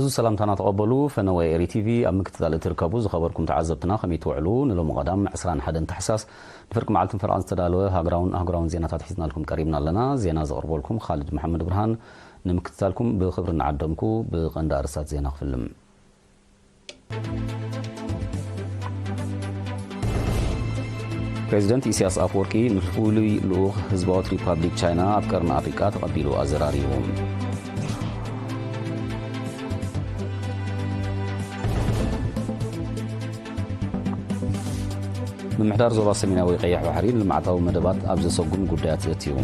እዚ ሰላምታና ተቐበሉ። ፈነወ ኤሪ ቲቪ ኣብ ምክትታል እትርከቡ ዝኸበርኩም ተዓዘብትና ከመይ ትውዕሉ? ንሎሚ ቀዳም ዕስራን ሓደን ታሕሳስ ንፍርቂ መዓልትን ፈረቓን ዝተዳለወ ሃገራውን ኣህጉራውን ዜናታት ሒዝናልኩም ቀሪብና ኣለና። ዜና ዘቕርበልኩም ኻልድ መሓመድ ብርሃን። ንምክትታልኩም ብኽብሪ እናዓደምኩ ብቐንዲ ኣርእስታት ዜና ክፍልም። ፕሬዚደንት ኢሳያስ ኣፈወርቂ ንፍሉይ ልኡኽ ህዝባዊት ሪፓብሊክ ቻይና ኣብ ቀርኒ ኣፍሪቃ ተቐቢሉ ኣዘራሪቡ። ምምሕዳር ዞባ ሰሜናዊ ቀይሕ ባሕሪ ንልምዓታዊ መደባት ኣብ ዘሰጉም ጉዳያት እትዩ።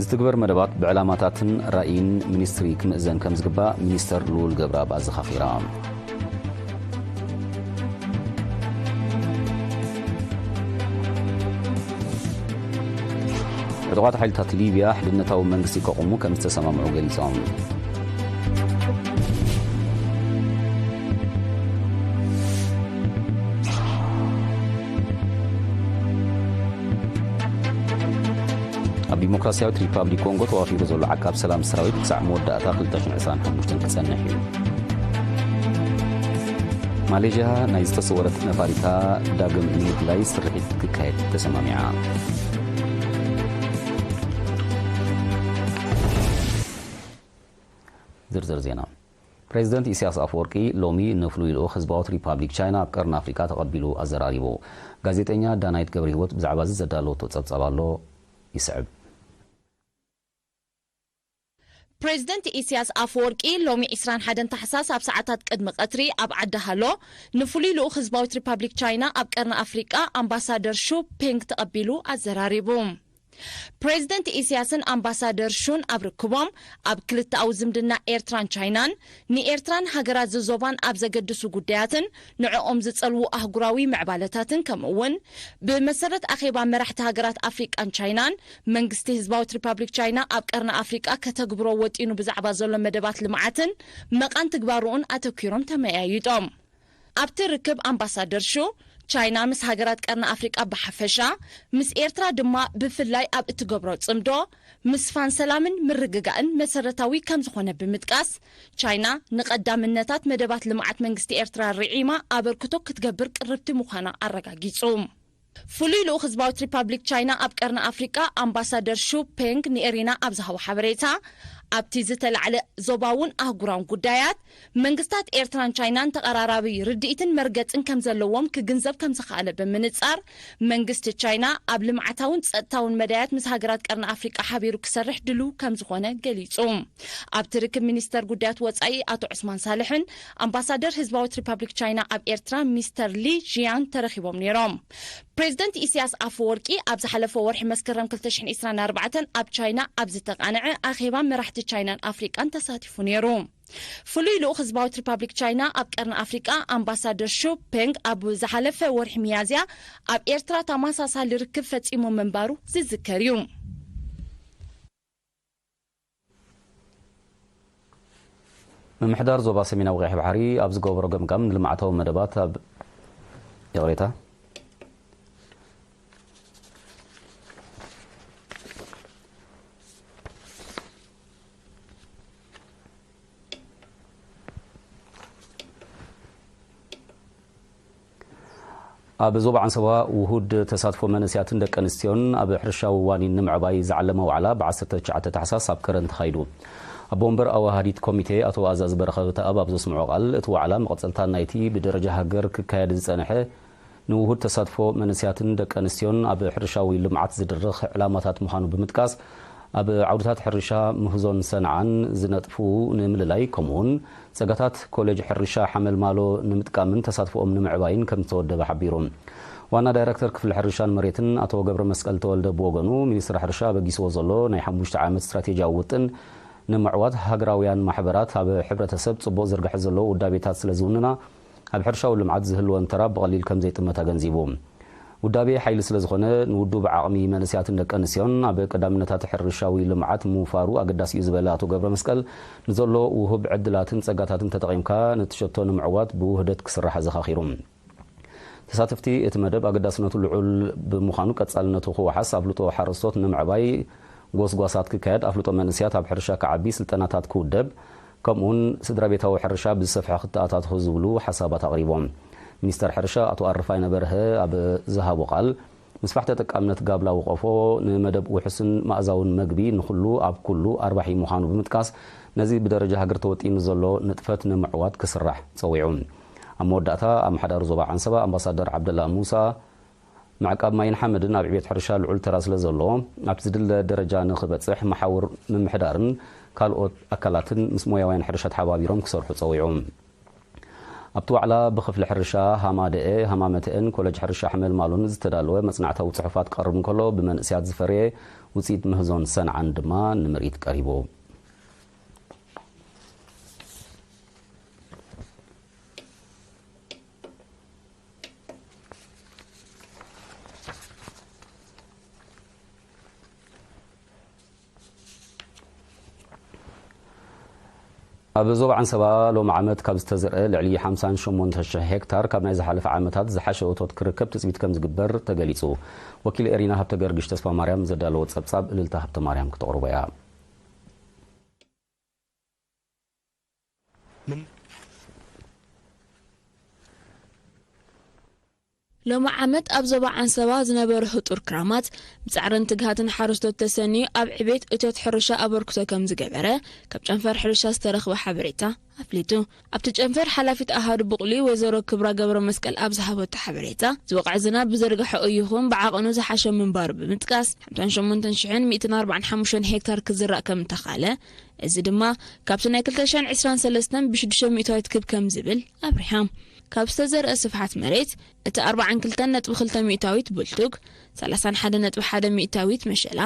ዝትግበር መደባት ብዕላማታትን ራእይን ሚኒስትሪ ክምእዘን ከም ዝግባእ ሚኒስተር ልኡል ገብረኣብ ኣዘኻኺራ። ዕጡቓት ሓይልታት ሊብያ ሕድነታዊ መንግስቲ ከቑሙ ከም ዝተሰማምዑ ገሊጾም። ኣብ ዲሞክራሲያዊት ሪፓብሊክ ኮንጎ ተዋፊሩ ዘሎ ዓቃብ ሰላም ሰራዊት ክሳዕ መወዳእታ ክልተ ሽሕን ዕስራን ሓሙሽተን ክጸንሕ እዩ። ማሌዥያ ናይ ዝተሰወረት ነፋሪታ ዳግም ንምድላይ ስርሒት ክካየድ ተሰማሚዓ። ዝርዝር ዜና። ፕሬዚደንት ኢሳያስ ኣፈወርቂ ሎሚ ንፍሉይ ልኡኽ ህዝባዊት ሪፓብሊክ ቻይና ኣብ ቀርኒ ኣፍሪቃ ተቐቢሉ ኣዘራሪቡ። ጋዜጠኛ ዳናይት ገብረ ህይወት ብዛዕባ እዚ ዘዳለወቶ ጸብጻብ ኣሎ፣ ይስዕብ። ፕሬዚደንት ኢሳያስ ኣፈወርቂ ሎሚ ዕስራን ሓደን ታሕሳስ ኣብ ሰዓታት ቅድሚ ቀትሪ ኣብ ዓዲ ሃሎ ንፍሉይ ልኡኽ ህዝባዊት ሪፓብሊክ ቻይና ኣብ ቀርኒ ኣፍሪቃ ኣምባሳደር ሹ ፔንግ ተቐቢሉ ኣዘራሪቡ። ፕሬዚደንት ኢሳያስን ኣምባሳደር ሹን ኣብ ርክቦም ኣብ ክልተኣዊ ዝምድና ኤርትራን ቻይናን ንኤርትራን ሃገራት ዝዞባን ኣብ ዘገድሱ ጉዳያትን ንዕኦም ዝጸልዉ ኣህጉራዊ ምዕባለታትን ከምኡ እውን ብመሰረት ኣኼባ መራሕቲ ሃገራት ኣፍሪቃን ቻይናን መንግስቲ ህዝባዊት ሪፓብሊክ ቻይና ኣብ ቀርኒ ኣፍሪቃ ከተግብሮ ወጢኑ ብዛዕባ ዘሎ መደባት ልምዓትን መቓን ትግባርኡን ኣተኲሮም ተመያይጦም። ኣብቲ ርክብ ኣምባሳደር ሹ ቻይና ምስ ሃገራት ቀርኒ ኣፍሪቃ ብሓፈሻ ምስ ኤርትራ ድማ ብፍላይ ኣብ እትገብሮ ጽምዶ ምስፋን ሰላምን ምርግጋእን መሰረታዊ ከም ዝኾነ ብምጥቃስ ቻይና ንቐዳምነታት መደባት ልምዓት መንግስቲ ኤርትራ ርዒማ ኣበርክቶ ክትገብር ቅርብቲ ምዃና ኣረጋጊጹ። ፍሉይ ልኡኽ ህዝባዊት ሪፓብሊክ ቻይና ኣብ ቀርኒ ኣፍሪቃ ኣምባሳደር ሹ ፔንግ ንኤሪና ኣብ ዝሃቦ ሓበሬታ ኣብቲ ዝተላዕለ ዞባውን ኣህጉራውን ጉዳያት መንግስታት ኤርትራን ቻይናን ተቐራራቢ ርድኢትን መርገጽን ከም ዘለዎም ክግንዘብ ከም ዝኸኣለ ብምንጻር መንግስቲ ቻይና ኣብ ልምዓታውን ጸጥታውን መዳያት ምስ ሃገራት ቀርኒ ኣፍሪቃ ሓቢሩ ክሰርሕ ድሉው ከም ዝኾነ ገሊጹ። ኣብቲ ርክብ ሚኒስተር ጉዳያት ወጻኢ ኣቶ ዑስማን ሳልሕን ኣምባሳደር ህዝባዊት ሪፓብሊክ ቻይና ኣብ ኤርትራ ሚስተር ሊ ጂያን ተረኺቦም ነይሮም። ፕሬዚደንት ኢሳያስ ኣፈወርቂ ኣብ ዝሓለፈ ወርሒ መስከረም ክልተ ሽሕን ዕስራን ኣርባዕተን ኣብ ቻይና ኣብ ዝተቓንዐ ኣኼባ መራሕቲ ቻይናን ኣፍሪቃን ተሳቲፉ ነይሩ። ፍሉይ ልኡኽ ህዝባዊት ሪፓብሊክ ቻይና ኣብ ቀርኒ ኣፍሪቃ ኣምባሳደር ሹ ፔንግ ኣብ ዝሓለፈ ወርሒ ሚያዝያ ኣብ ኤርትራ ተመሳሳሊ ርክብ ፈጺሙ ምንባሩ ዝዝከር እዩ። ምምሕዳር ዞባ ሰሜናዊ ቀይሕ ባሕሪ ኣብ ዝገበሮ ገምጋም ንልምዓታዊ መደባት ኣብ ይቕሬታ። ኣብ ዞባ ዓንሰባ ውሁድ ተሳትፎ መንእሰያትን ደቂ ኣንስትዮን ኣብ ሕርሻዊ ዋኒን ንምዕባይ ዝዓለመ ዋዕላ ብ ዓሰርተ ትሽዓተ ታሕሳስ ኣብ ከረን ተኻይዱ። ኣቦ ወንበር ኣዋሃዲት ኮሚቴ ኣቶ ኣዛዝ በረኸ ተኣብ ኣብ ዘስምዖ ቃል፣ እቲ ዋዕላ መቐጸልታ ናይቲ ብደረጃ ሃገር ክካየድ ዝጸንሐ ንውሁድ ተሳትፎ መንእሰያትን ደቂ ኣንስትዮን ኣብ ሕርሻዊ ልምዓት ዝድርኽ ዕላማታት ምዃኑ ብምጥቃስ፣ ኣብ ዓውድታት ሕርሻ ምህዞን ሰንዓን ዝነጥፉ ንምልላይ፣ ከምኡውን ጸጋታት ኮሌጅ ሕርሻ ሓመልማሎ ንምጥቃምን ተሳትፎኦም ንምዕባይን ከም ዝተወደበ ሓቢሩ። ዋና ዳይረክተር ክፍሊ ሕርሻን መሬትን ኣቶ ገብረ መስቀል ተወልደ ብወገኑ፣ ሚኒስትሪ ሕርሻ ኣበጊስዎ ዘሎ ናይ ሓሙሽተ ዓመት ስትራቴጂያዊ ውጥን ንምዕዋት ሃገራውያን ማሕበራት ኣብ ሕብረተሰብ ጽቡቕ ዝርግሐ ዘሎ ውዳቤታት ስለ ዝውንና፣ ኣብ ሕርሻዊ ልምዓት ዝህልወን ተራ ብቐሊል ከም ዘይጥመት ኣገንዚቡ። ውዳቤ ሓይሊ ስለ ዝኾነ፣ ንውዱብ ዓቕሚ መንእሰያትን ደቂ ኣንስትዮን ኣብ ቀዳምነታት ሕርሻዊ ልምዓት ምውፋሩ ኣገዳሲ እዩ ዝበለ ኣቶ ገብረ መስቀል፣ ንዘሎ ውሁብ ዕድላትን ጸጋታትን ተጠቒምካ ንትሸቶ ንምዕዋት ብውህደት ክስራሕ ኣዘኻኺሩ። ተሳተፍቲ እቲ መደብ ኣገዳስነቱ ልዑል ብምዃኑ ቀጻልነቱ ክወሓስ፣ ኣፍልጦ ሓረስቶት ንምዕባይ ጎስጓሳት ክካየድ፣ ኣፍልጦ መንእስያት ኣብ ሕርሻ ክዓቢ፣ ስልጠናታት ክውደብ፣ ከምኡውን ስድራ ቤታዊ ሕርሻ ብዝሰፍሐ ክተኣታተኹ ዝብሉ ሓሳባት ኣቕሪቦም። ሚኒስተር ሕርሻ ኣቶ ኣረፋይነ በርሀ ኣብ ዝሃቦ ቃል፣ ምስፋሕ ተጠቃምነት ጋብላዊ ቆፎ ንመደብ ውሑስን መኣዛውን መግቢ ንኹሉ ኣብ ኩሉ ኣርባሒ ምዃኑ ብምጥቃስ፣ ነዚ ብደረጃ ሃገር ተወጢኑ ዘሎ ንጥፈት ንምዕዋት ክስራሕ ጸዊዑ። ኣብ መወዳእታ ኣመሓዳሪ ዞባ ዓንሰባ ኣምባሳደር ዓብደላ ሙሳ፣ ምዕቃብ ማይን ሓመድን ኣብ ዕቤት ሕርሻ ልዑል ተራ ስለ ዘለዎ፣ ኣብቲ ዝድለ ደረጃ ንኽበጽሕ መሓውር ምምሕዳርን ካልኦት ኣካላትን ምስ ሞያውያን ሕርሻ ተሓባቢሮም ክሰርሑ ጸዊዑ። ኣብቲ ዋዕላ ብክፍሊ ሕርሻ ሃማደኤ፣ ሃማመተኤን ኮለጅ ሕርሻ ሕመልማሉን ዝተዳለወ መጽናዕታዊ ጽሑፋት ክቐርብ እንከሎ፣ ብመንእስያት ዝፈረየ ውጽኢት ምህዞን ሰንዓን ድማ ንምርኢት ቀሪቡ። ኣብ ዞባ ዓንሰባ ሎሚ ዓመት ካብ ዝተዘርአ ልዕሊ ሓምሳን ሸሞንተ ሽሕ ሄክታር ካብ ናይ ዝሓለፈ ዓመታት ዝሓሸ እቶት ክርከብ ትጽቢት ከም ዝግበር ተገሊጹ። ወኪል ኤሪና ሃብተ ገርግሽ ተስፋ ማርያም ዘዳለዎ ጸብጻብ እልልታ ሃብተ ማርያም ክተቕርቦ እያ። ሎሚ ዓመት ኣብ ዞባ ዓንሰባ ዝነበረ ህጡር ክራማት፣ ብጻዕርን ትግሃትን ሓረስቶት ተሰንዩ ኣብ ዕቤት እቶት ሕርሻ ኣበርክቶ ከም ዝገበረ፣ ካብ ጨንፈር ሕርሻ ዝተረኽበ ሓበሬታ ኣፍሊጡ። ኣብቲ ጨንፈር ሓላፊት ኣሃዱ ብቑሊ ወይዘሮ ክብራ ገብረ መስቀል ኣብ ዝሃበቶ ሓበሬታ፣ ዝወቕዐ ዝናብ ብዘርግሐኡ ይኹን ብዓቐኑ ዝሓሸ ምንባሩ ብምጥቃስ፣ ሓምሳን ሸሞንተን ሽሕን ሚእትን ኣርባዓን ሓሙሽተን ሄክታር ክዝራእ ከም እተኻለ፣ እዚ ድማ ካብቲ ናይ ክልተ ሽሕን ዕስራን ሰለስተን ብሽዱሽተ ሚእታዊት ክብ ከም ዝብል ኣብሪሃ። ካብ ዝተዘርአ ስፍሓት መሬት፣ እቲ ኣርባዓን ክልተን ነጥቢ ክልተ ሚእታዊት ብልቱግ፣ ሰላሳን ሓደን ነጥቢ ሓደ ሚእታዊት መሸላ፣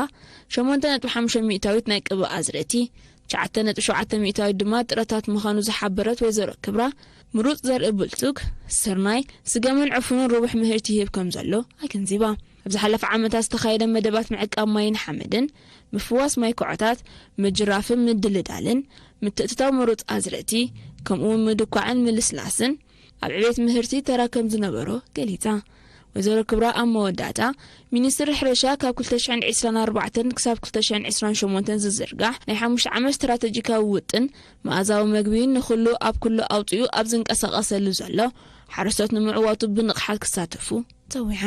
ሸሞንተ ነጥቢ ሓሙሽተ ሚእታዊት ናይ ቅብእ ኣዝርእቲ፣ ትሽዓተ ነጥቢ ሸውዓተ ሚእታዊት ድማ ጥረታት ምዃኑ ዝሓበረት ወይዘሮ ክብራ፣ ምሩጽ ዘርኢ ብልቱግ፣ ስርናይ፣ ስገምን ዕፉንን ርቡሕ ምህርቲ ይህብ ከም ዘሎ ኣገንዚባ። ኣብ ዝሓለፈ ዓመታት ዝተኻየደ መደባት ምዕቃብ ማይን ሓመድን፣ ምፍዋስ ማይ ኮዖታት፣ ምጅራፍን ምድልዳልን፣ ምትእትታው ምሩጽ ኣዝርእቲ፣ ከምኡውን ምድኳዕን ምልስላስን፣ ኣብ ዕቤት ምህርቲ ተራ ከም ዝነበሮ ገሊጻ። ወይዘሮ ክብራ ኣብ መወዳእታ፣ ሚኒስትሪ ሕርሻ ካብ ክልተ ሽሕን ዕስራን ኣርባዕተን ክሳብ ክልተ ሽሕን ዕስራን ሸሞንተን ዝዝርጋሕ ናይ ሓሙሽተ ዓመት ስትራተጂካዊ ውጥን፣ መኣዛዊ መግቢ ንኹሉ ኣብ ኩሉ ኣውጺኡ ኣብ ዝንቀሳቐሰሉ ዘሎ፣ ሓረስቶት ንምዕዋቱ ብንቕሓት ክሳተፉ ጸዊዓ።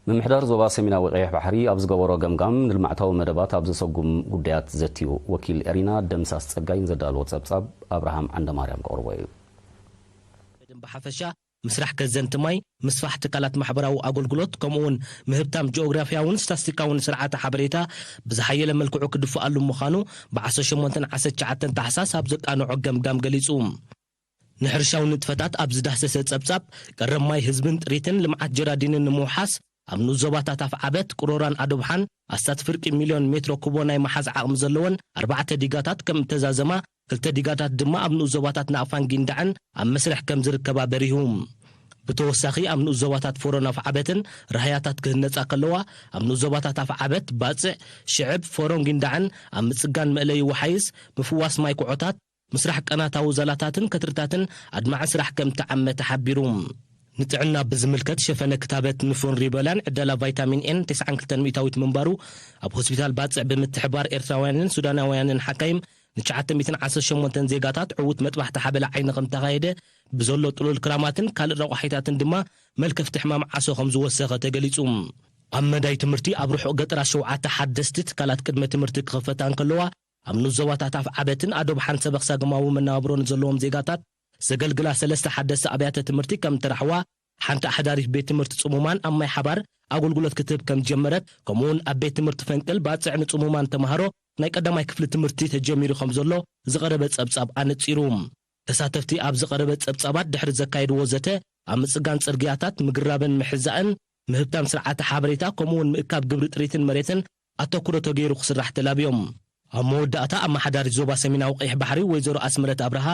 ምምሕዳር ዞባ ሰሜናዊ ቀይሕ ባሕሪ ኣብ ዝገበሮ ገምጋም፣ ንልምዓታዊ መደባት ኣብ ዘሰጉም ጉዳያት ዘትዩ። ወኪል ኤሪና ደምሳስ ጸጋይን ዘዳለዎ ጸብጻብ ኣብርሃም ዓንደማርያም ከቕርቦ እዩ። መድን ብሓፈሻ፣ ምስራሕ ከዘንቲ ማይ፣ ምስፋሕ ትካላት ማሕበራዊ ኣገልግሎት፣ ከምኡውን ምህብታም ጂኦግራፊያውን ስታስቲካውን ስርዓተ ሓበሬታ ብዝሓየለ መልክዑ ክድፍኣሉ ምዃኑ፣ ብዓሰርተ ሸሞንተን ዓሰርተ ትሽዓተን ታሕሳስ ኣብ ዘቃንዖ ገምጋም ገሊጹ። ንሕርሻዊ ንጥፈታት ኣብ ዝዳህሰሰ ጸብጻብ፣ ቀረብ ማይ ህዝብን ጥሪትን ልምዓት ጀራዲንን ንምውሓስ፣ ኣብ ንኡስ ዞባታት ኣፍዓበት፣ ቅሮራን ኣዶብሓን ኣስታት ፍርቂ ሚልዮን ሜትሮ ኩቦ ናይ መሓዝ ዓቕሚ ዘለወን ኣርባዕተ ዲጋታት ከም እተዛዘማ፣ ክልተ ዲጋታት ድማ ኣብ ንኡስ ዞባታት ናቕፋን ጊንዳዕን ኣብ መስርሕ ከም ዝርከባ በሪሁ። ብተወሳኺ፣ ኣብ ንኡስ ዞባታት ፎሮን ኣፍዓበትን ራህያታት ክህነጻ ከለዋ፣ ኣብ ንኡስ ዞባታት ኣፍዓበት፣ ባጽዕ፣ ሽዕብ፣ ፎሮን ጊንዳዕን ኣብ ምጽጋን መእለዪ ወሓይዝ፣ ምፍዋስ ማይ ኩዖታት፣ ምስራሕ ቀናታዊ ዛላታትን ከትርታትን ኣድማዒ ስራሕ ከም እተዓመ ተሓቢሩ። ንጥዕና ብዝምልከት ሸፈነ ክታበት ንፎን ሪበላን ዕደላ ቫይታሚን ኤን ተስዓን ክልተን ሚእታዊት ምንባሩ ኣብ ሆስፒታል ባጽዕ ብምትሕባር ኤርትራውያንን ሱዳናውያንን ሓካይም ንትሽዓተ ሚእትን ዓሰርተ ሸሞንተን ዜጋታት ዕዉት መጥባሕቲ ሓበላ ዓይኒ ከም ተኻየደ ብዘሎ ጥሉል ክራማትን ካልእ ረቋሒታትን ድማ መልከፍቲ ሕማም ዓሶ ከም ዝወሰኸ ተገሊጹ። ኣብ መዳይ ትምህርቲ ኣብ ርሑቕ ገጠራት ሸውዓተ ሓደስቲ ትካላት ቅድመ ትምህርቲ ክኸፈታ እንከለዋ ኣብ ንኡስ ዞባታት ኣፍዓበትን ኣዶብሓን ሰበኽ ሳግማዊ መነባብሮ ንዘለዎም ዜጋታት ዘገልግላ ሰለስተ ሓደስቲ ኣብያተ ትምህርቲ ከም እተራሕዋ፣ ሓንቲ ኣሕዳሪት ቤት ትምህርቲ ጽሙማን ኣብ ማይ ሓባር ኣገልግሎት ክትህብ ከም ዝጀመረት፣ ከምኡውን ኣብ ቤት ትምህርቲ ፈንቅል ባጽዕ ንጽሙማን ተማሃሮ ናይ ቀዳማይ ክፍሊ ትምህርቲ ተጀሚሩ ከም ዘሎ ዝቐረበ ጸብጻብ ኣነጺሩ። ተሳተፍቲ ኣብ ዝቐረበ ጸብጻባት ድሕሪ ዘካየድዎ ዘተ፣ ኣብ ምጽጋን ጽርግያታት፣ ምግራብን ምሕዛእን፣ ምህብታም ስርዓተ ሓበሬታ፣ ከምኡውን ምእካብ ግብሪ ጥሪትን መሬትን ኣተኩሮ ተገይሩ ክስራሕ ተላብዮም። ኣብ መወዳእታ፣ ኣመሓዳሪት ዞባ ሰሜናዊ ቀይሕ ባሕሪ ወይዘሮ ኣስመረት ኣብርሃ፣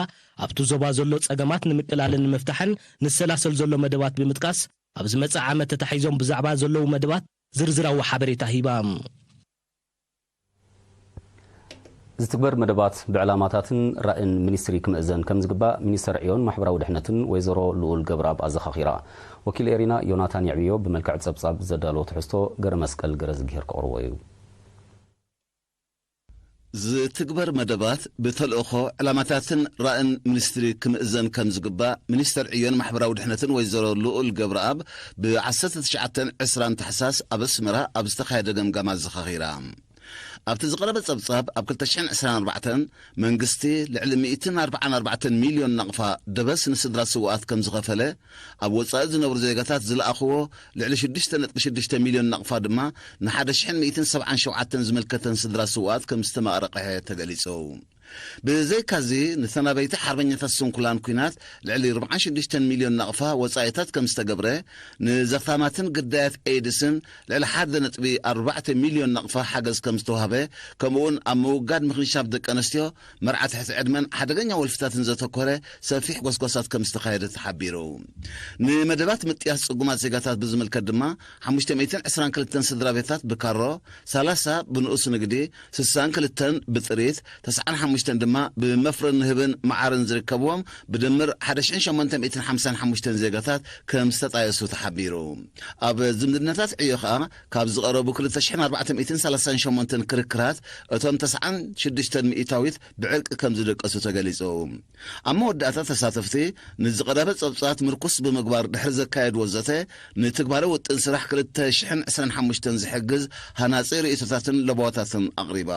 ኣብቲ ዞባ ዘሎ ጸገማት ንምቅላልን ንምፍታሕን ንሰላሰል ዘሎ መደባት ብምጥቃስ፣ ኣብ ዝመጽእ ዓመት ተታሒዞም ብዛዕባ ዘለዉ መደባት ዝርዝራዊ ሓበሬታ ሂባ። ዝትግበር መደባት ብዕላማታትን ራእን ሚኒስትሪ ክምእዘን ከም ዝግባእ ሚኒስተር ዕዮን ማሕበራዊ ድሕነትን ወይዘሮ ልኡል ገብረኣብ ኣዘኻኺራ። ወኪል ኤሪና ዮናታን የዕብዮ ብመልክዕ ጸብጻብ ዘዳለዎ ትሕዝቶ ገረ መስቀል ገረ ዝግሄር ከቕርቦ እዩ። ዝትግበር መደባት ብተልእኾ ዕላማታትን ራእን ሚኒስትሪ ክምእዘን ከም ዝግባእ ሚኒስተር ዕዮን ማሕበራዊ ድሕነትን ወይዘሮ ልኡል ገብረኣብ ብ19 20 ታሕሳስ ኣብ ኣስመራ ኣብ ዝተኻየደ ገምጋም ኣዘኻኺራ። ኣብቲ ዝቐረበ ጸብጻብ ኣብ 2024 መንግስቲ ልዕሊ 144 ሚልዮን ናቕፋ ደበስ ንስድራ ስውኣት ከም ዝኸፈለ፣ ኣብ ወጻኢ ዝነብሩ ዜጋታት ዝለኣኽዎ ልዕሊ 6.6 ሚልዮን ናቕፋ ድማ ን1,177 ዝምልከተን ስድራ ስውኣት ከም ዝተማቕረቐሐ ተገሊጹ። ብዘይካዚ ንተናበይቲ ሓርበኛታት ስንኩላን ኲናት ልዕሊ 46 ሚልዮን ናቕፋ ወጻኢታት ከም ዝተገብረ፣ ንዘኽታማትን ግዳያት ኤድስን ልዕሊ 1.4 ሚልዮን ናቕፋ ሓገዝ ከም ዝተዋህበ፣ ከምኡውን ኣብ ምውጋድ ምኽንሻብ ደቂ ኣንስትዮ፣ መርዓ ትሕቲ ዕድመን ሓደገኛ ወልፍታትን ዘተኮረ ሰፊሕ ጎስጓሳት ከም ዝተኻየደ ተሓቢሩ። ንመደባት ምጥያስ ጽጉማት ዜጋታት ብዝምልከት ድማ 522 ስድራ ቤታት ብካሮ፣ 30 ብንኡስ ንግዲ፣ 62 ብጥሪት፣ 95 ድማ ብመፍረን ንህብን መዓርን ዝርከብዎም ብድምር 1,855 ዜጋታት ከም ዝተጣየሱ ተሓቢሩ። ኣብ ዝምድናታት ዕዮ ኸኣ ካብ ዝቐረቡ 2,438 ክርክራት እቶም 96 ሚእታዊት ብዕርቂ ከም ዝደቀሱ ተገሊጹ። ኣብ መወዳእታ ተሳተፍቲ ንዝቐረበ ጸብጻባት ምርኩስ ብምግባር ድሕሪ ዘካየድዎ ዘተ ንትግባረ ውጥን ስራሕ 2025 ዝሕግዝ ሃናጺ ርእይቶታትን ለበዋታትን ኣቕሪባ።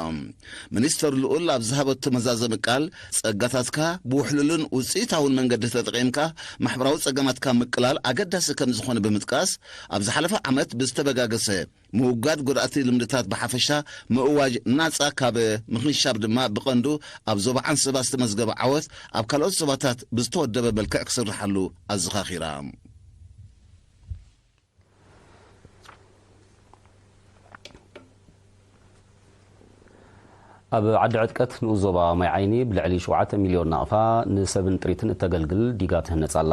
ሚኒስተር ልኡል ኣብ ዝሃበቶ መዛዘሚ ቃል፣ ጸጋታትካ ብውሕሉልን ውጽኢታውን መንገዲ ተጠቒምካ ማሕበራዊ ጸገማትካ ምቅላል ኣገዳሲ ከም ዝኾነ ብምጥቃስ፣ ኣብ ዝሓለፈ ዓመት ብዝተበጋገሰ ምውጋድ ጎዳእቲ ልምድታት ብሓፈሻ ምእዋጅ ናጻ ካብ ምኽንሻብ ድማ ብቐንዱ ኣብ ዞባ ዓንሰባ ዝተመዝገበ ዓወት ኣብ ካልኦት ዞባታት ብዝተወደበ መልክዕ ክስርሓሉ ኣዘኻኺራ። ኣብ ዓዲ ዕጥቀት ንኡስ ዞባ ማይ ዓይኒ ብልዕሊ 7 ሚልዮን ናቕፋ ንሰብን ጥሪትን እተገልግል ዲጋ ትህነጽ ኣላ።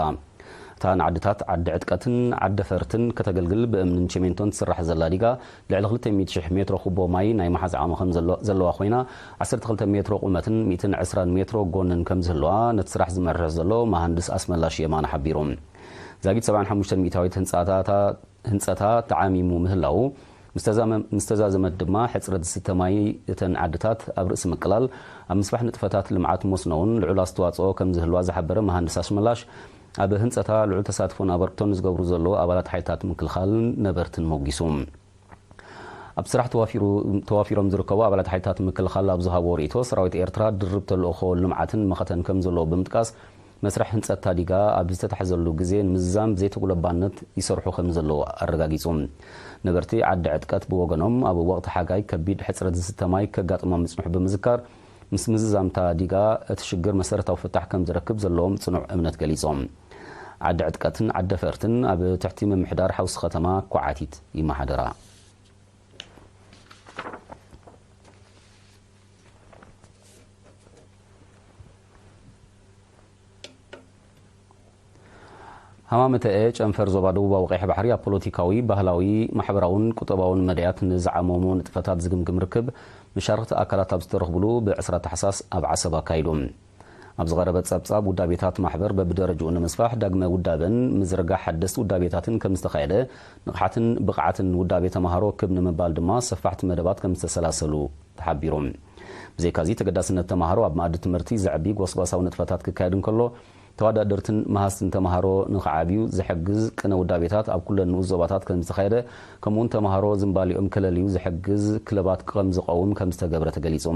እታ ንዓድታት ዓዲ ዕጥቀትን ዓዲ ፈርትን ከተገልግል ብእምንን ቸሜንቶን ትስራሕ ዘላ ዲጋ ልዕሊ 200,000 ሜትሮ ኩቦ ማይ ናይ መሓዝ ዓቕሚ ከም ዘሎ-፣ ዘለዋ ኮይና፣ 12 ሜትሮ ቁመትን 120 ሜትሮ ጎንን ከም ዝህልዋ ነቲ ስራሕ ዝመርሕ ዘሎ መሃንድስ ኣስመላሽ የማነ ሓቢሩ። ዛጊት 75 ሚእታዊት ህንጻታታ ህንጸታ ተዓሚሙ ምህላዉ ምስ ተዛመ-፣ ምስ ተዛዘመት ድማ ሕጽረት ዝስተ ማይ እተን ዓድታት ኣብ ርእሲ ምቅላል ኣብ ምስፋሕ ንጥፈታት ልምዓት መስኖ እውን ልዑል ኣስተዋጽኦ ከም ዝህልዋ ዝሓበረ መሃንድስ ኣስመላሽ፣ ኣብ ህንጸታ ልዑል ተሳትፎን ኣበርክቶን ዝገብሩ ዘለዉ ኣባላት ሓይልታት ምክልኻልን ነበርትን ሞጊሱ። ኣብ ስራሕ ተዋፊሩ-፣ ተዋፊሮም ዝርከቡ ኣባላት ሓይልታት ምክልኻል ኣብ ዝሃብዎ ርእይቶ፣ ሰራዊት ኤርትራ ድርብ ተልእኾ ልምዓትን መኸተን ከም ዘለዎ ብምጥቃስ፣ መስርሕ ህንጸት ታዲጋ ኣብ ዝተታሕዘሉ ግዜ ንምዝዛም ብዘይተጉለባነት ይሰርሑ ከም ዘለዉ ኣረጋጊጹ። ነበርቲ ዓዲ ዕጥቀት ብወገኖም፣ ኣብ ወቕቲ ሓጋይ ከቢድ ሕጽረት ዝስተ ማይ ከጋጥሞም ምጽንሑ ብምዝካር፣ ምስ ምዝዛም ታዲጋ እቲ ሽግር መሰረታዊ ፍታሕ ከም ዝረክብ ዘለዎም ጽኑዕ እምነት ገሊጾም። ዓዲ ዕጥቀትን ዓዲ ፈርትን ኣብ ትሕቲ ምምሕዳር ሓውሲ ከተማ ኳዓቲት ይመሓደራ። ሃማመተኤ ጨንፈር ዞባ ደቡባዊ ቀይሕ ባሕሪ ኣብ ፖለቲካዊ፣ ባህላዊ፣ ማሕበራውን ቁጠባውን መዳያት ንዝዓመሙ ንጥፈታት ዝግምግም ርክብ መሻርኽቲ ኣካላት ኣብ ዝተረኽብሉ ብ20 ታሕሳስ ኣብ ዓሰብ ኣካይዱ። ኣብ ዝቐረበ ጸብጻብ፣ ውዳቤታት ማሕበር በብደረጅኡ ንምስፋሕ ዳግመ ውዳበን ምዝርጋሕ ሓደስቲ ውዳቤታትን ከም ዝተኻየደ፣ ንቕሓትን ብቕዓትን ውዳቤ ተማሃሮ ክብ ንምባል ድማ ሰፋሕቲ መደባት ከም ዝተሰላሰሉ ተሓቢሩ። ብዘይካዚ፣ ተገዳስነት ተማሃሮ ኣብ መኣዲ ትምህርቲ ዘዕቢ ጎስጓሳዊ ንጥፈታት ክካየድ እንከሎ፣ ተወዳደርትን መሃዝትን ተማሃሮ ንኽዓብዩ ዝሕግዝ ቅነ ውዳቤታት ኣብ ኩለን ንኡስ ዞባታት ከም ዝተኻየደ፣ ከምኡውን ተማሃሮ ዝንባሊኦም ከለልዩ ዝሕግዝ ክለባት ከም ዝቐውም ከም ዝተገብረ ተገሊጹ።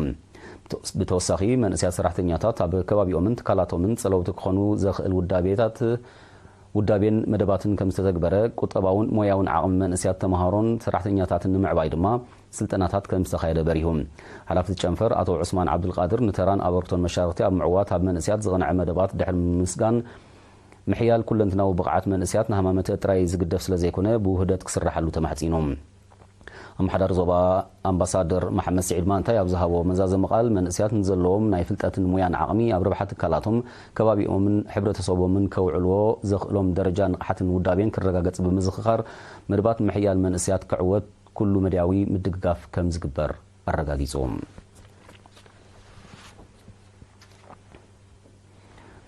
ብተወሳኺ፣ መንእሰያት ሰራሕተኛታት ኣብ ከባቢኦምን ትካላቶምን ጸለውቲ ክኾኑ ዘኽእል ውዳቤታት፣ ውዳቤን መደባትን ከም ዝተተግበረ፣ ቁጠባውን ሞያውን ዓቕሚ መንእሰያት ተማሃሮን ሰራሕተኛታትን ንምዕባይ ድማ ስልጠናታት ከም ዝተኻየደ በሪሁ። ሓላፊ እቲ ጨንፈር ኣቶ ዑስማን ዓብዱልቃድር፣ ንተራን ኣበርክቶን መሻርኽቲ ኣብ ምዕዋት ኣብ መንእሰያት ዝቐንዐ መደባት ድሕሪ ምስጋን፣ ምሕያል ኩለንትናዊ ብቕዓት መንእሰያት ንሃማመተ ጥራይ ዝግደፍ ስለ ዘይኮነ፣ ብውህደት ክስራሓሉ ተማሕጺኑ። ኣመሓዳሪ ዞባ ኣምባሳደር መሓመድ ስዒድ ማንታይ ኣብ ዝሃቦ መዛዘሚ ቃል፣ መንእሰያት ንዘለዎም ናይ ፍልጠትን ሞያን ዓቕሚ ኣብ ረብሓ ትካላቶም፣ ከባቢኦምን ሕብረተሰቦምን ከውዕልዎ ዘኽእሎም ደረጃ ንቕሓትን ውዳቤን ክረጋገጽ ብምዝኽኻር፣ መደባት ምሕያል መንእሰያት ክዕወት ኩሉ መዳያዊ ምድግጋፍ ከም ዝግበር ኣረጋጊጹ።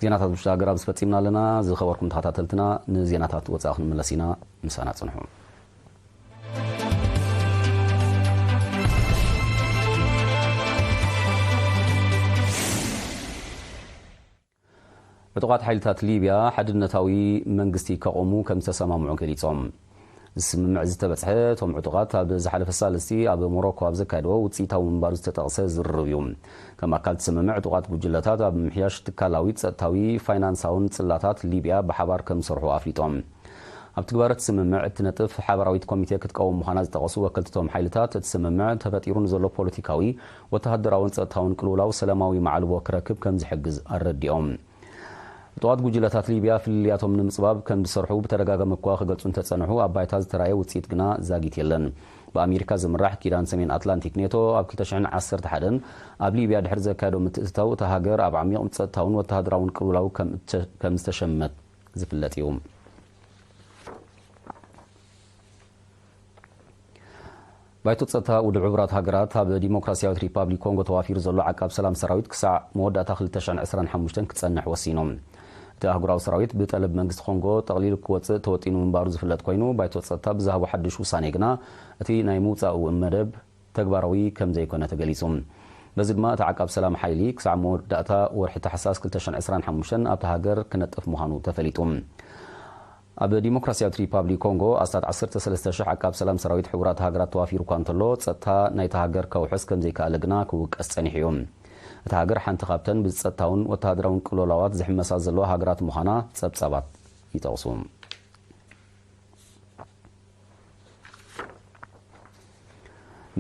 ዜናታት ውሽጢ ሃገር ኣብዚ ፈጺምና ኣለና። ዝኸበርኩም ተኸታተልትና፣ ንዜናታት ወጻኢ ክንምለስ ኢና። ምሳና ጽንሑ። ዕጡቓት ሓይልታት ሊብያ ሓድነታዊ መንግስቲ ከቑሙ ከም ዝተሰማምዑ ገሊጾም። እዚ ስምምዕ ዝተበጽሐ እቶም ዕጡቓት ኣብ ዝሓለፈ ሳልስቲ ኣብ ሞሮኮ ኣብ ዘካየድዎ ውጽኢታዊ ምንባሩ ዝተጠቕሰ ዝርርብ እዩ። ከም ኣካል እቲ ስምምዕ፣ ዕጡቓት ጉጅለታት ኣብ ምምሕያሽ ትካላዊ፣ ጸጥታዊ፣ ፋይናንሳውን ጽላታት ሊብያ ብሓባር ከም ዝሰርሑ ኣፍሊጦም። ኣብ ትግባረ እቲ ስምምዕ እትነጥፍ ሓባራዊት ኮሚቴ ክትቀውም ምዃና ዝጠቐሱ ወከልቲ እቶም ሓይልታት፣ እቲ ስምምዕ ተፈጢሩ ንዘሎ ፖለቲካዊ፣ ወተሃደራውን ጸጥታውን ቅልውላው ሰላማዊ መዓልቦ ክረክብ ከም ዝሕግዝ ኣረዲኦም። ዕጡቓት ጉጅለታት ሊብያ ፍልልያቶም ንምጽባብ ከም ዝሰርሑ ብተደጋጋሚ እኳ ክገልጹ እንተጸንሑ፣ ኣብ ባይታ ዝተራእየ ውጽኢት ግና ዛጊት የለን። ብኣሜሪካ ዝምራሕ ኪዳን ሰሜን ኣትላንቲክ ኔቶ ኣብ ክልተ ሽሕን ዓሰርተ ሓደን ኣብ ሊብያ ድሕሪ ዘካየዶ ምትእትታው፣ እታ ሃገር ኣብ ዓሚቕ ጸጥታውን ወተሃደራውን ቅልውላው ከም እተ-፣ ከም ዝተሸመት ዝፍለጥ እዩ። ባይቶ ጸጥታ ውድብ ሕቡራት ሃገራት ኣብ ዲሞክራሲያዊት ሪፓብሊክ ኮንጎ ተዋፊሩ ዘሎ ዓቃብ ሰላም ሰራዊት ክሳዕ መወዳእታ ክልተ ሽሕን ዕስራን ሓሙሽተን ክጸንሕ ወሲኑ። እቲ ኣህጉራዊ ሰራዊት ብጠለብ መንግስቲ ኮንጎ ጠቕሊሉ ክወጽእ ተወጢኑ ምንባሩ ዝፍለጥ ኮይኑ፣ ባይቶ ጸጥታ ብዝሃቦ ሓድሽ ውሳኔ ግና እቲ ናይ ምውጻኡ መደብ ተግባራዊ ከም ዘይኮነ ተገሊጹ። በዚ ድማ እቲ ዓቃብ ሰላም ሓይሊ ክሳዕ መወዳእታ ወርሒ ታሕሳስ ክልተ ሽሕን ዕስራን ሓሙሽተን ኣብታ ሃገር ክነጥፍ ምዃኑ ተፈሊጡ። ኣብ ዲሞክራሲያዊት ሪፓብሊክ ኮንጎ ኣስታት ዓሰርተ ሰለስተ ሽሕ ዓቃብ ሰላም ሰራዊት ሕቡራት ሃገራት ተዋፊሩ እኳ እንተሎ፣ ጸጥታ ናይታ ሃገር ከውሕስ ከም ዘይከኣለ ግና ክውቀስ ጸኒሑ እዩ። እታ ሃገር ሓንቲ ካብተን ብጸጥታውን ወተሃደራውን ቅልውላዋት ዝሕመሳ ዘለዋ ሃገራት ምዃና ጸብጻባት ይጠቕሱ።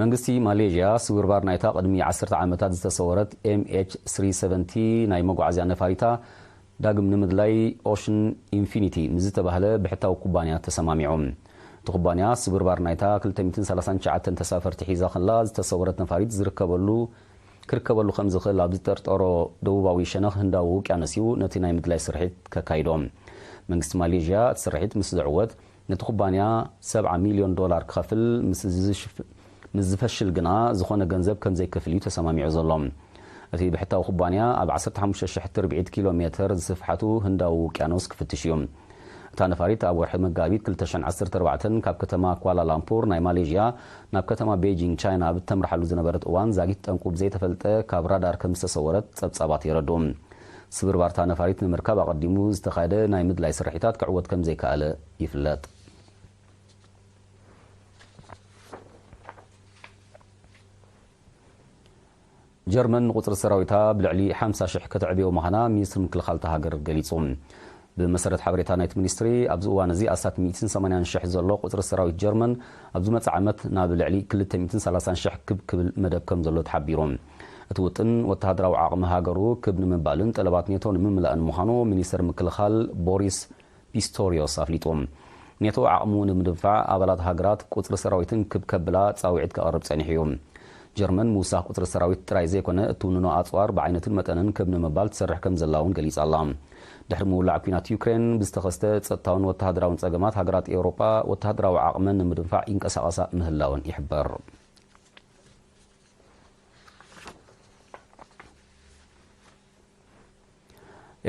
መንግስቲ ማሌዥያ ስብርባር ናይታ ቅድሚ ዓሰርተ ዓመታት ዝተሰወረት ኤም ኤች ስሪ ሰቨንቲ ናይ መጓዓዝያ ነፋሪታ ዳግም ንምድላይ ኦሽን ኢንፊኒቲ ምስ ዝተባህለ ብሕታዊ ኩባንያ ተሰማሚዑ። እቲ ኩባንያ ስብርባር ናይታ ክልተ ሚእትን ሰላሳን ትሽዓተን ተሳፈርቲ ሒዛ ከላ ዝተሰወረት ነፋሪት ዝርከበሉ ክርከበሉ ከም ዝኽእል ኣብ ዝጠርጠሮ ደቡባዊ ሸነኽ ህንዳዊ ውቅያኖስ እዩ ነቲ ናይ ምድላይ ስርሒት ከካይዶ። መንግስቲ ማሌዥያ እቲ ስርሒት ምስ ዝዕወት፣ ነቲ ኩባንያ ሰብዓ ሚልዮን ዶላር ክኸፍል ምስ ዝሽፍ-፣ ምስ ዝፈሽል ግና ዝኾነ ገንዘብ ከም ዘይከፍል እዩ ተሰማሚዑ ዘሎ። እቲ ብሕታዊ ኩባንያ ኣብ ዓሰርተ ሓሙሽተ ሽሕ ትርብዒት ኪሎ ሜተር ዝስፍሓቱ ህንዳዊ ውቅያኖስ ክፍትሽ እዩ። እታ ነፋሪት ኣብ ወርሒ መጋቢት ክልተ ሽሕን ዓሰርተ ኣርባዕተን ካብ ከተማ ኳላላምፑር ናይ ማሌዥያ ናብ ከተማ ቤጂንግ ቻይና ኣብ እተምርሓሉ ዝነበረት እዋን ዛጊት ጠንቁ ብዘይተፈልጠ ካብ ራዳር ከም ዝተሰወረት ጸብጻባት የረድኡ። ስብርባርታ ነፋሪት ንምርካብ ኣቐዲሙ ዝተኻየደ ናይ ምድላይ ስርሒታት ክዕወት ከም ዘይከኣለ ይፍለጥ። ጀርመን ንቁጽሪ ሰራዊታ ብልዕሊ ሓምሳ ሽሕ ከተዕብዮ ምዃና ሚኒስትሪ ምክልኻል እታ ሃገር ገሊጹ። ብመሰረት ሓበሬታ ናይቲ ሚኒስትሪ፣ ኣብዚ እዋን እዚ ኣስታት ሚእትን ሰማንያን ሽሕ ዘሎ ቁጽሪ ሰራዊት ጀርመን፣ ኣብ ዝመጽእ ዓመት ናብ ልዕሊ ክልተ ሚእትን ሰላሳን ሽሕ ክብ ክብል መደብ ከም ዘሎ ተሓቢሩ። እቲ ውጥን፣ ወተሃደራዊ ዓቕሚ ሃገሩ ክብ ንምባልን ጠለባት ኔቶ ንምምላእን ምዃኑ ሚኒስትር ምክልኻል ቦሪስ ፒስቶሪዮስ ኣፍሊጡ። ኔቶ ዓቕሙ ንምድንፋዕ፣ ኣባላት ሃገራት ቁጽሪ ሰራዊትን ክብ ከብላ ጻውዒት ከቕርብ ጸኒሑ እዩ። ጀርመን ምውሳኽ ቁጽሪ ሰራዊት ጥራይ ዘይኮነ፣ እትውንኖ ኣጽዋር ብዓይነትን መጠንን ክብ ንምባል ትሰርሕ ከም ዘላ እውን ገሊጻ ኣላ። ድሕሪ ምውላዕ ኲናት ዩክሬን ብዝተኸስተ ጸጥታውን ወተሃደራውን ጸገማት፣ ሃገራት ኤውሮጳ ወተሃደራዊ ዓቕመን ንምድንፋዕ ይንቀሳቐሳ ምህላወን ይሕበር።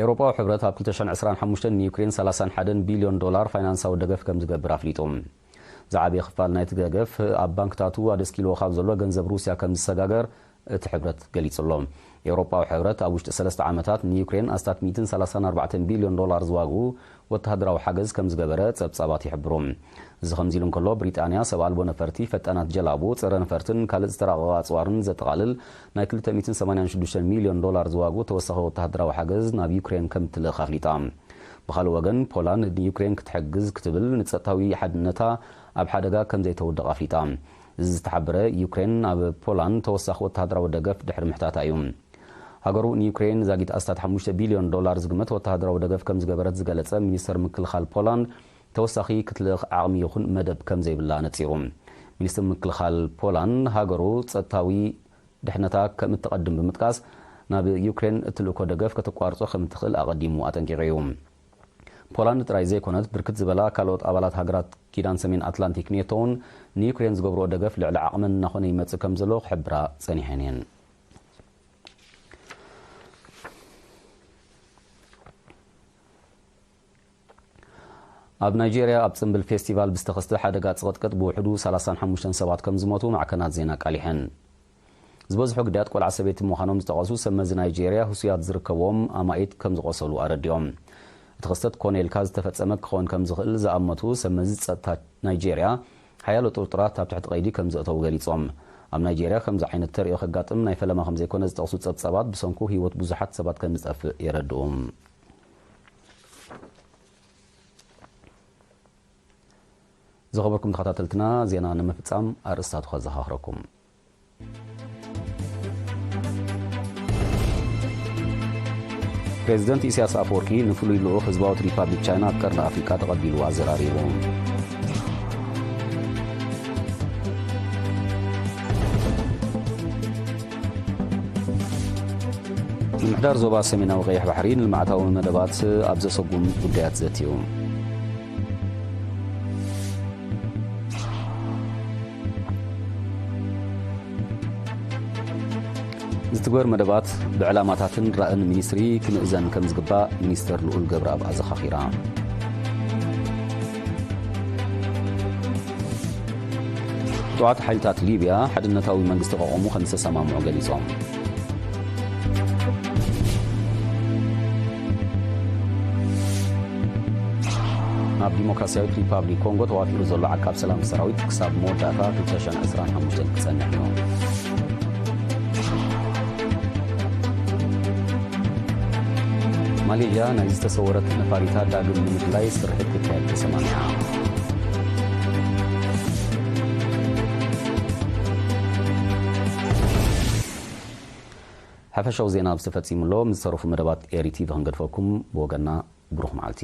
ኤውሮጳዊ ሕብረት ኣብ ክልተ ሽሕን ዕስራን ሓሙሽተን ንዩክሬን ሰላሳን ሓደን ቢልዮን ዶላር ፋይናንሳዊ ደገፍ ከም ዝገብር ኣፍሊጡ። ዝዓበየ ክፋል ናይቲ ደገፍ ኣብ ባንክታቱ ኣደስኪልዎ ካብ ዘሎ ገንዘብ ሩስያ ከም ዝሰጋገር እቲ ሕብረት ገሊጹ ኣሎ። ኤውሮጳዊ ሕብረት ኣብ ውሽጢ ሰለስተ ዓመታት ንዩክሬን ኣስታት ሚእትን ሰላሳን ኣርባዕተን ቢልዮን ዶላር ዝዋግኡ ወተሃደራዊ ሓገዝ ከም ዝገበረ ጸብጻባት ይሕብሩ። እዚ ከምዚ ኢሉ እንከሎ፣ ብሪጣንያ ሰብ ኣልቦ ነፈርቲ፣ ፈጣናት ጀላቡ፣ ጸረ ነፈርትን ካልእ ዝተራቐቐ ኣጽዋርን ዘጠቓልል ናይ ክልተ ሚእትን ሰማንያን ሽዱሽተን ሚልዮን ዶላር ዝዋግኡ ተወሳኺ ወተሃደራዊ ሓገዝ ናብ ዩክሬን ከም እትልእኽ ኣፍሊጣ። ብኻልእ ወገን፣ ፖላንድ ንዩክሬን ክትሕግዝ ክትብል ንጸጥታዊ ሓድነታ ኣብ ሓደጋ ከም ዘይተውድቕ ኣፍሊጣ። እዚ ዝተሓበረ፣ ዩክሬን ናብ ፖላንድ ተወሳኺ ወተሃደራዊ ደገፍ ድሕሪ ምሕታታ እዩ። ሃገሩ ንዩክሬን ዛጊት ኣስታት ሓሙሽተ ቢልዮን ዶላር ዝግመት ወተሃደራዊ ደገፍ ከም ዝገበረት ዝገለጸ ሚኒስተር ምክልኻል ፖላንድ፣ ተወሳኺ ክትልእኽ ዓቕሚ ይኹን መደብ ከም ዘይብላ ነጺሩ። ሚኒስተር ምክልኻል ፖላንድ፣ ሃገሩ ጸጥታዊ ድሕነታ ከም እትቐድም ብምጥቃስ፣ ናብ ዩክሬን እትልእኮ ደገፍ ከተቋርጾ ከም እትኽእል ኣቐዲሙ ኣጠንቂቑ እዩ። ፖላንድ ጥራይ ዘይኮነት፣ ብርክት ዝበላ ካልኦት ኣባላት ሃገራት ኪዳን ሰሜን ኣትላንቲክ ኔቶ እውን ንዩክሬን ዝገብርኦ ደገፍ ልዕሊ ዓቕመን እናኾነ ይመጽእ ከም ዘሎ ክሕብራ ጸኒሐን እየን። ኣብ ናይጄርያ ኣብ ጽምብል ፌስቲቫል ብዝተኸስተ ሓደጋ ጽቕጥቅጥ ብውሕዱ ሰላሳን ሓሙሽተን ሰባት ከም ዝሞቱ ማዕከናት ዜና ኣቃሊሐን። ዝበዝሑ ግዳያት ቆልዓ ሰበይቲ ምዃኖም ዝጠቐሱ ሰብ መዚ ናይጄርያ፣ ህሱያት ዝርከብዎም ኣማኢት ከም ዝቖሰሉ ኣረዲኦም። እቲ ክስተት ኮነ ኢልካ ዝተፈጸመ ክኸውን ከም ዝኽእል ዝኣመቱ ሰብ መዚ ጸጥታ ናይጄርያ፣ ሓያሎ ጥርጡራት ኣብ ትሕቲ ቀይዲ ከም ዘእተዉ ገሊጾም። ኣብ ናይጄርያ ከምዚ ዓይነት ተርእዮ ከጋጥም ናይ ፈለማ ከም ዘይኮነ ዝጠቕሱ ጸብጻባት፣ ብሰንኩ ህይወት ብዙሓት ሰባት ከም ዝጠፍእ የረድኡ። ዝኸበርኩም ተኸታተልትና፣ ዜና ንምፍጻም ኣርእስታቱ ከዘኻኽረኩም። ፕሬዚደንት ኢሳያስ ኣፈወርቂ ንፍሉይ ልኡኽ ህዝባዊት ሪፓብሊክ ቻይና ኣብ ቀርኒ ኣፍሪቃ ተቐቢሉ ኣዘራሪቡ። ምምሕዳር ዞባ ሰሜናዊ ቀይሕ ባሕሪ ንልምዓታዊ መደባት ኣብ ዘሰጉም ጉዳያት ዘትዩ። ዝትግበር መደባት ብዕላማታትን ራእን ሚኒስትሪ ክምእዘን ከም ዝግባእ ሚኒስተር ልኡል ገብረኣብ ኣዘኻኺራ። ጥዑያት ሓይልታት ሊብያ ሓድነታዊ መንግስቲ ከቖሙ ከም ዝተሰማምዑ ገሊጾም። ኣብ ዲሞክራሲያዊት ሪፓብሊክ ኮንጎ ተዋፊሩ ዘሎ ዓቃብ ሰላም ሰራዊት ክሳብ መወዳእታ ክልተ ሽሕን ዕስራን ሓሙሽተን ክጸንሕ እዩ። ማሌዥያ ናይ ዝተሰወረት ነፋሪታ ዳግም ንምድላይ ስርሒት ክካየድ ተሰማሚዓ። ሓፈሻዊ ዜና ኣብዚ ተፈጺሙ ኣሎ። ምስ ዝተረፉ መደባት ኤሪ ቲቪ ክንገድፈኩም፣ ብወገንና ብሩኽ መዓልቲ።